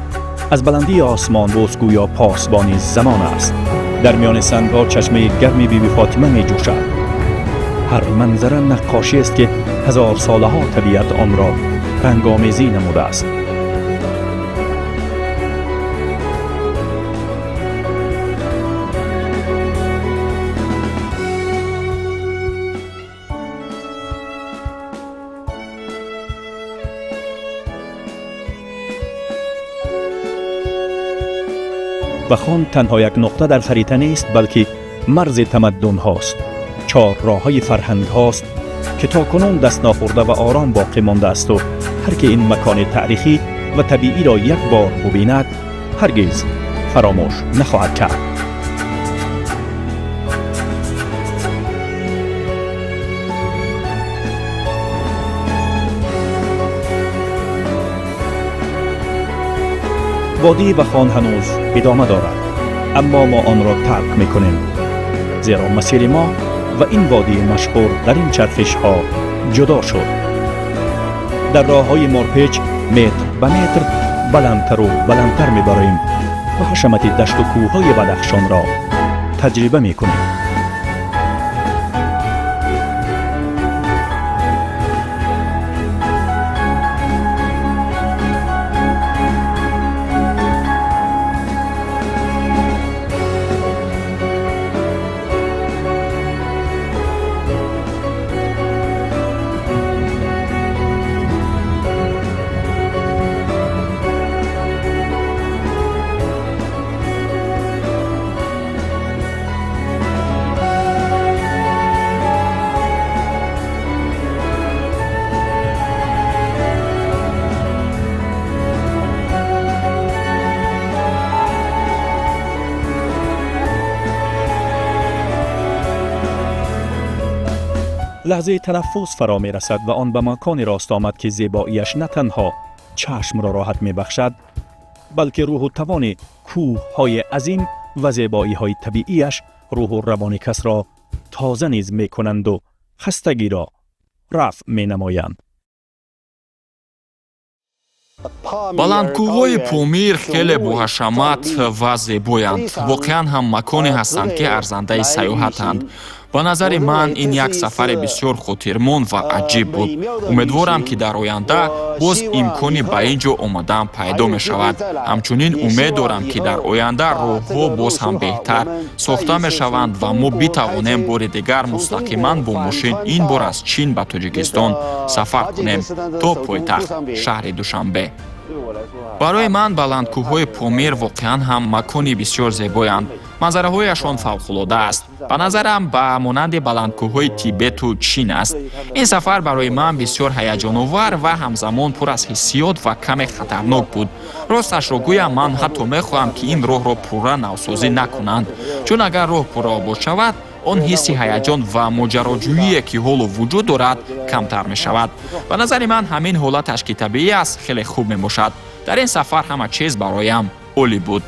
аз баландии осмонбӯс гӯё посбони замон аст. Дар миёни сангҳо чашмаи гарми Биби Фотима меҷӯшад. Ҳар манзара наққошиест, ки ҳазорсолаҳо табиат онро рангомезӣ намудааст. Вахон танҳо як нуқта дар харита нест, балки марзи тамаддунҳост, чорроҳҳои фарҳангҳост, ки то кунун даст нохӯрда ва ором боқӣ мондаасту ҳар ки ин макони таърихӣ ва табииро як бор бубинад, ҳаргиз фаромӯш нахоҳад кард. Водии Вахон ҳанӯз идома дорад, аммо мо онро тарк мекунем, зеро масири мо ва ин водии машҳур дар ин чархишҳо ҷудо шуд. Дар роҳҳои морпеч метр ба метр баландтару баландтар мебароем ва ҳашамати дашту кӯҳҳои Бадахшонро таҷриба мекунем. Лаҳзаи танаффус фаро мерасад ва он ба маконе рост омад, ки зебоияш на танҳо чашмро роҳат мебахшад, балки рӯҳу тавони кӯҳҳои азим ва зебоиҳои табиияш рӯҳу равони касро тоза низ мекунанду хастагиро рафъ менамоянд. Баландкӯҳҳои Помир хеле боҳашамат ва зебоянд. Воқеан ҳам маконе ҳастанд, ки арзандаи сайёҳатанд. Ба назари ман, ин як сафари бисёр хотирмон ва аҷиб буд. Умедворам, ки дар оянда боз имкони ба ин ҷо омадан пайдо мешавад. Ҳамчунин умед дорам, ки дар оянда роҳҳо боз ҳам беҳтар сохта мешаванд ва мо битавонем бори дигар мустақиман бо мошин, ин бор аз Чин ба Тоҷикистон, сафар кунем то пойтахт, шаҳри Душанбе. Барои ман баландкӯҳҳои Помир воқеан ҳам макони бисёр зебоянд. Манзараҳояшон фавқулода аст. Ба назарам, ба монанди баландкӯҳҳои Тибету Чин аст. Ин сафар барои ман бисёр ҳаяҷоновар ва ҳамзамон пур аз ҳиссиёт ва каме хатарнок буд. Росташро гӯям, ман ҳатто мехоҳам, ки ин роҳро пурра навсозӣ накунанд, чун агар роҳ пурра обод шавад, он ҳисси ҳаяҷон ва моҷароҷӯие, ки ҳоло вуҷуд дорад, камтар мешавад. Ба назари ман, ҳамин ҳолаташ, ки табиӣ аст, хеле хуб мебошад. Дар ин сафар ҳама чиз бароям олӣ буд.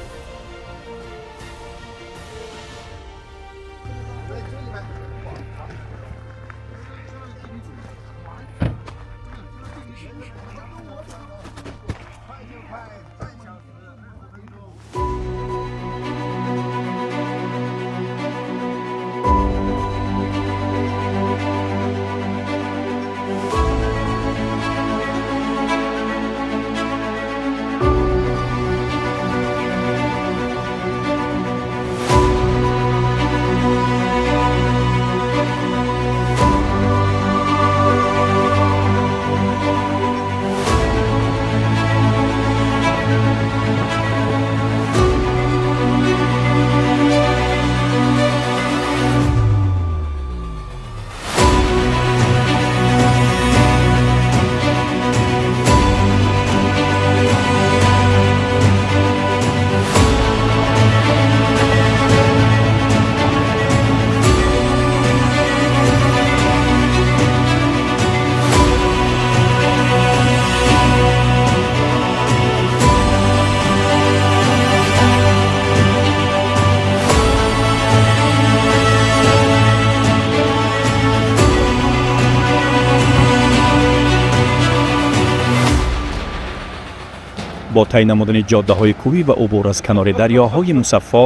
Бо тай намудани ҷоддаҳои кӯҳӣ ва убур аз канори дарёҳои мусаффо,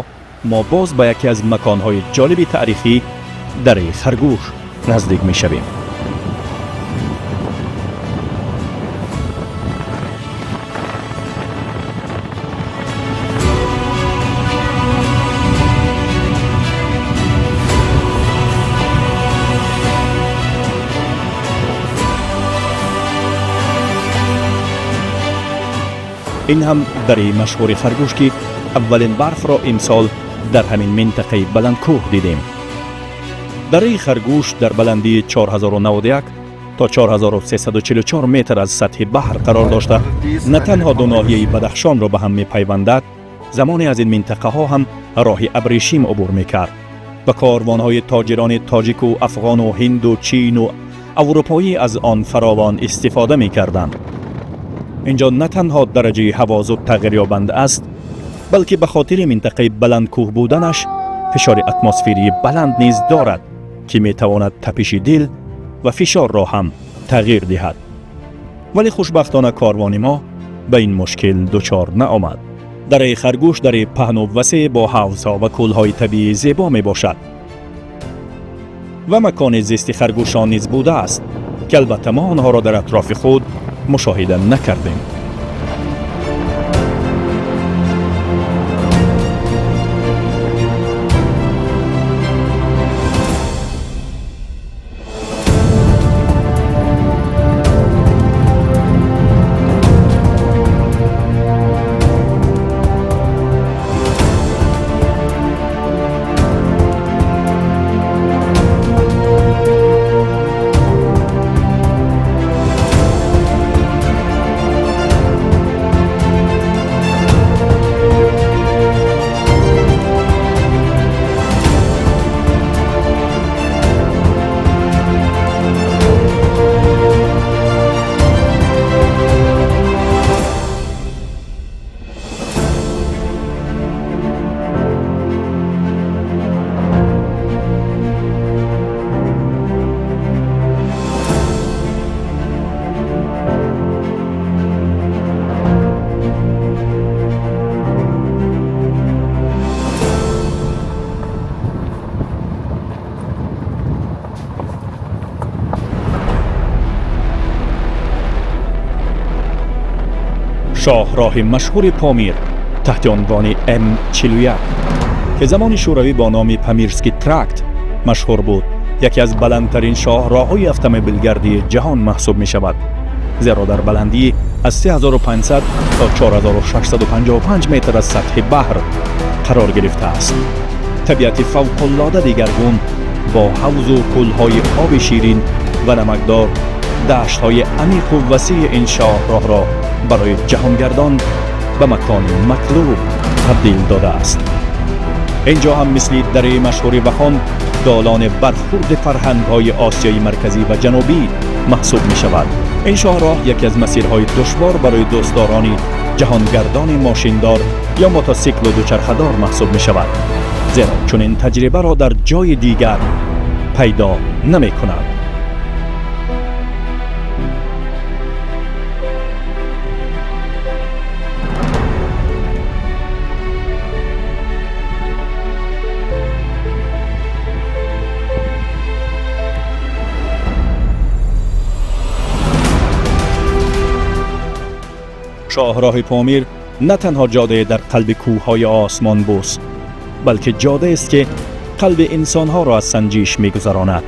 мо боз ба яке аз маконҳои ҷолиби таърихӣ, дараи Харгӯш, наздик мешавем. Ин ҳам дараи машҳури Харгӯш, ки аввалин барфро имсол дар ҳамин минтақаи баландкӯҳ дидем. Дараи Харгӯш дар баландии 4091 то 4344 метр аз сатҳи баҳр қарор дошта, на танҳо ду ноҳияи Бадахшонро ба ҳам мепайвандад, замоне аз ин минтақаҳо ҳам роҳи абрешим убур мекард ва корвонҳои тоҷирони тоҷику афғону ҳинду чину аврупоӣ аз он фаровон истифода мекарданд. Инҷо на танҳо дараҷаи ҳаво зуд тағйирёбанда аст, балки ба хотири минтақаи баландкӯҳ буданаш фишори атмосферии баланд низ дорад, ки метавонад тапиши дил ва фишорро ҳам тағйир диҳад. Вале хушбахтона корвони мо ба ин мушкил дучор наомад. Дараи Харгӯш дараи паҳну васеъ бо ҳавзҳо ва кӯлҳои табиии зебо мебошад ва макони зисти харгӯшон низ будааст, ки албатта мо онҳоро дар атрофи худ мушоҳида накардем. Шоҳроҳи машҳури Помир таҳти унвони М41, ки замони Шӯравӣ бо номи Памирский тракт машҳур буд, яке аз баландтарин шоҳроҳҳои автомобилгардии ҷаҳон маҳсуб мешавад, зеро дар баландӣ аз 3500 то 4655 метр аз сатҳи баҳр қарор гирифтааст. Табиати фавқулода дигаргун бо ҳавзу кӯлҳои оби ширин ва намакдор, даштҳои амиқу васеи ин шоҳроҳро барои ҷаҳонгардон ба макони матлуб табдил додааст. Инҷо ҳам мисли дараи машҳури Вахон долони бархурди фарҳангҳои Осиёи Марказӣ ва Ҷанубӣ маҳсуб мешавад. Ин шоҳроҳ яке аз масирҳои душвор барои дӯстдорони ҷаҳонгардони мошиндор ё мотосиклу дучархадор маҳсуб мешавад, зеро чунин таҷрибаро дар ҷои дигар пайдо намекунад. Шоҳроҳи Помир на танҳо ҷодае дар қалби кӯҳҳои осмонбӯс, балки ҷодаест, ки қалби инсонҳоро аз санҷиш мегузаронад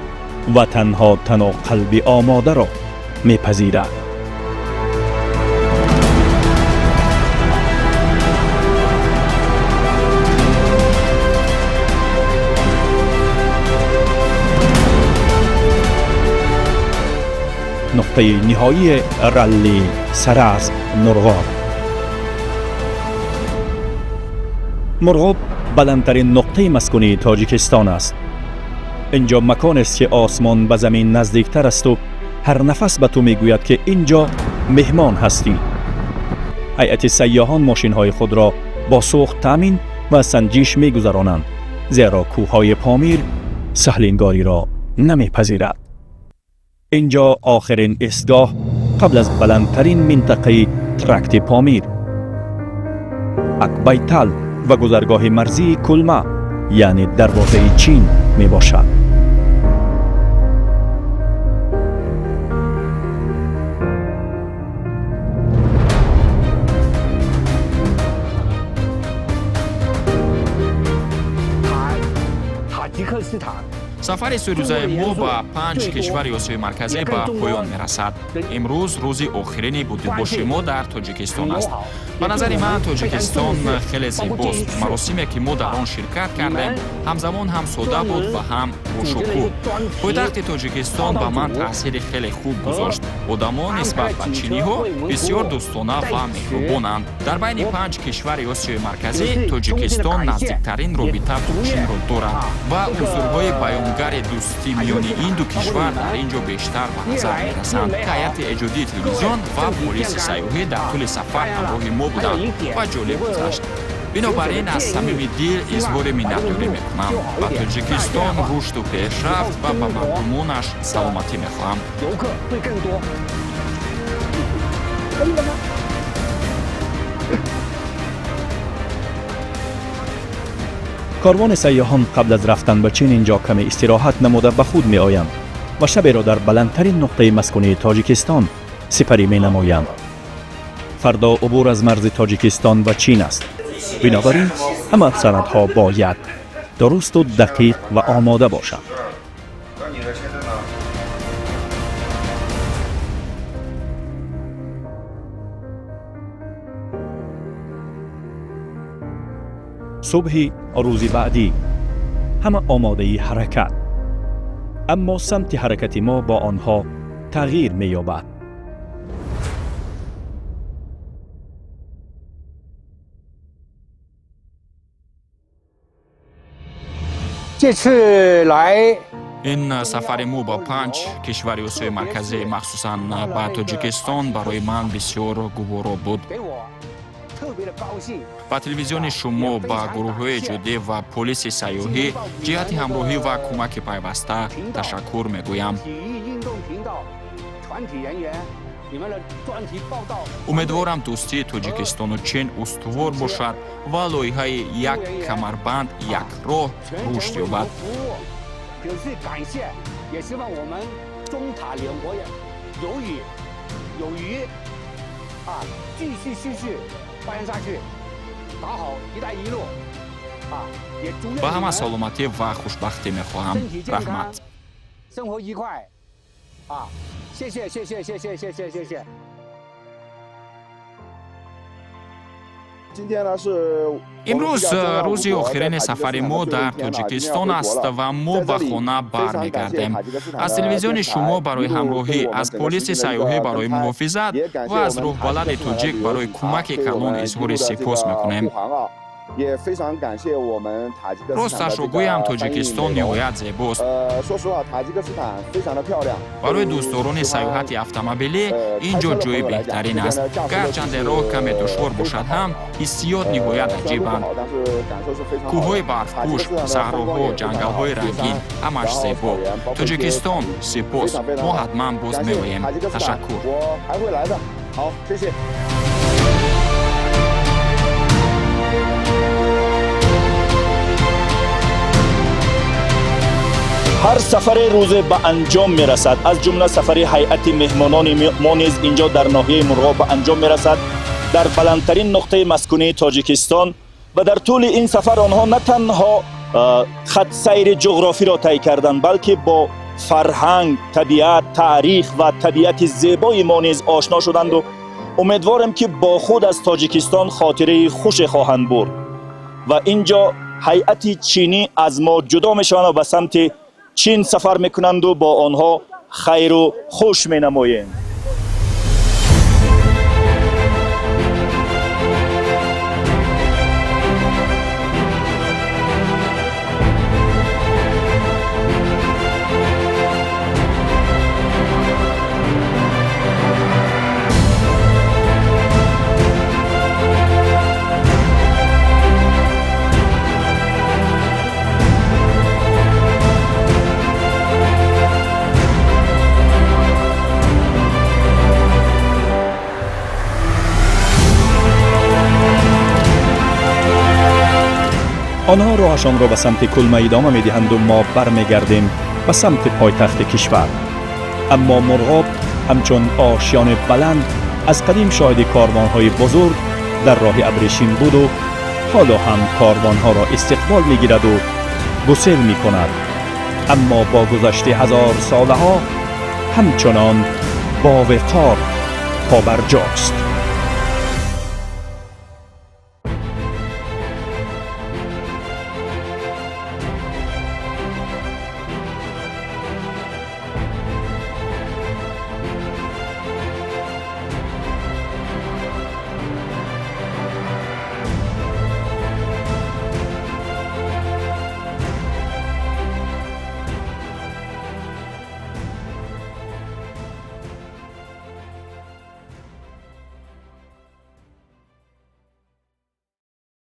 ва танҳо тану қалби омодаро мепазирад. Нуқтаи ниҳоии ралли Саразм Нурғоб. Мурғоб баландтарин нуқтаи маскунии Тоҷикистон аст. Инҷо маконест, ки осмон ба замин наздиктар асту ҳар нафас ба ту мегӯяд, ки инҷо меҳмон ҳастӣ. Ҳайати сайёҳон мошинҳои худро бо сӯхт таъмин ва санҷиш мегузаронанд, зеро кӯҳҳои Помир саҳлингориро намепазирад. Инҷо охирин истгоҳ қабл аз баландтарин минтақаи тракти Помир, Акбайтал ва гузаргоҳи марзии Кулма, яъне дарвозаи Чин мебошад. Сафари сӯрӯзаи мо ба панҷ кишвари Осиёи Марказӣ ба поён мерасад. Имрӯз рӯзи охирини будубоши мо дар Тоҷикистон аст. Ба назари ман, Тоҷикистон хеле зебост. Маросиме, ки мо дар он ширкат кардем, ҳамзамон ҳам сода буд ва ҳам бошукӯҳ. Пойтахти Тоҷикистон ба ман таъсири хеле хуб гузошт. Одамон нисбат ба чиниҳо бисёр дӯстона ва меҳрубонанд. Дар байни панҷ кишвари Осиёи Марказӣ Тоҷикистон наздиктарин робита бо Чинро дорад ва унсурҳои баёнгари дӯстӣ миёни ин ду кишвар дар ин ҷо бештар ба назар мерасанд. Ҳайати эҷодии телевизион ва полиси сайёҳӣ дар тӯли сафар ҳамроҳи мо буданд ва ҷолиб гузашт. Бинобар ин аз самими дил изҳори миннатдорӣ мекунам. Ба Тоҷикистон рушду пешрафт ва ба мардумонаш саломатӣ мехоҳам. Корвони сайёҳон қабл аз рафтан ба Чин инҷо каме истироҳат намуда ба худ меоянд ва шаберо дар баландтарин нуқтаи маскунии Тоҷикистон сипарӣ менамоянд. Фардо убур аз марзи Тоҷикистон ба Чин аст. Бинобар ин ҳама санадҳо бояд дурусту дақиқ ва омода бошанд. Субҳи рӯзи баъдӣ ҳама омодаи ҳаракат, аммо самти ҳаракати мо бо онҳо тағйир меёбад. Ин сафари мо ба панҷ кишвари Осиёи Марказӣ, махсусан ба Тоҷикистон, барои ман бисёр гуворо буд. Ба телевизиони шумо, ба гурӯҳҳои эҷодӣ ва полиси сайёҳӣ ҷиҳати ҳамроҳӣ ва кӯмаки пайваста ташаккур мегӯям. Умедворам, дӯстии Тоҷикистону Чин устувор бошад ва лоиҳаи «Як камарбанд, як роҳ» рушд ёбад. 啊，继续继续发展下去，打好“一带一路”。 Ба ҳама саломатӣ ва хушбахтӣ мехоҳам. Раҳмат. 生活愉快，啊，谢谢谢谢谢谢谢谢谢谢。 Имрӯз рӯзи охирини сафари мо дар Тоҷикистон аст ва мо ба хона бармегардем. Аз телевизиони шумо барои ҳамроҳӣ, аз полиси сайёҳӣ барои муҳофизат ва аз роҳбалади тоҷик барои кӯмаки калон изҳори сипос мекунем. Росташро гӯям, Тоҷикистон ниҳоят зебост. Барои дӯстдорони сайёҳати автомобилӣ ин ҷо ҷои беҳтарин аст. Гарчанде роҳ каме душвор бошад ҳам, ҳиссиёт ниҳоят аҷибанд: кӯҳҳои барфпӯш, саҳроҳо, ҷангалҳои рангин, ҳамаш зебо. Тоҷикистон, сипос, мо ҳатман боз меоем. Ташаккур. 好，谢谢。 Ҳар сафаре рӯзе ба анҷом мерасад, аз ҷумла сафари ҳайати меҳмонони мо низ инҷо дар ноҳияи Мурғоб ба анҷом мерасад, дар баландтарин нуқтаи маскунии Тоҷикистон. Ва дар тӯли ин сафар онҳо на танҳо хатсайри ҷуғрофиро тай карданд, балки бо фарҳанг, табиат, таърих ва табиати зебои мо низ ошно шуданду умедворем, ки бо худ аз Тоҷикистон хотираи хуше хоҳанд бурд. Ва ин ҷо ҳайати чинӣ аз мо ҷудо мешаванд ва ба самти Чин сафар мекунанду бо онҳо хайру хуш менамоем. Онҳо роҳашонро ба самти Кулма идома медиҳанду мо бармегардем ба самти пойтахти кишвар. Аммо Мурғоб ҳамчун ошёни баланд аз қадим шоҳиди корвонҳои бузург дар роҳи абрешим буду ҳоло ҳам корвонҳоро истиқбол мегираду гусел мекунад, аммо бо гузашти ҳазорсолаҳо ҳамчунон бовиқор побарҷост.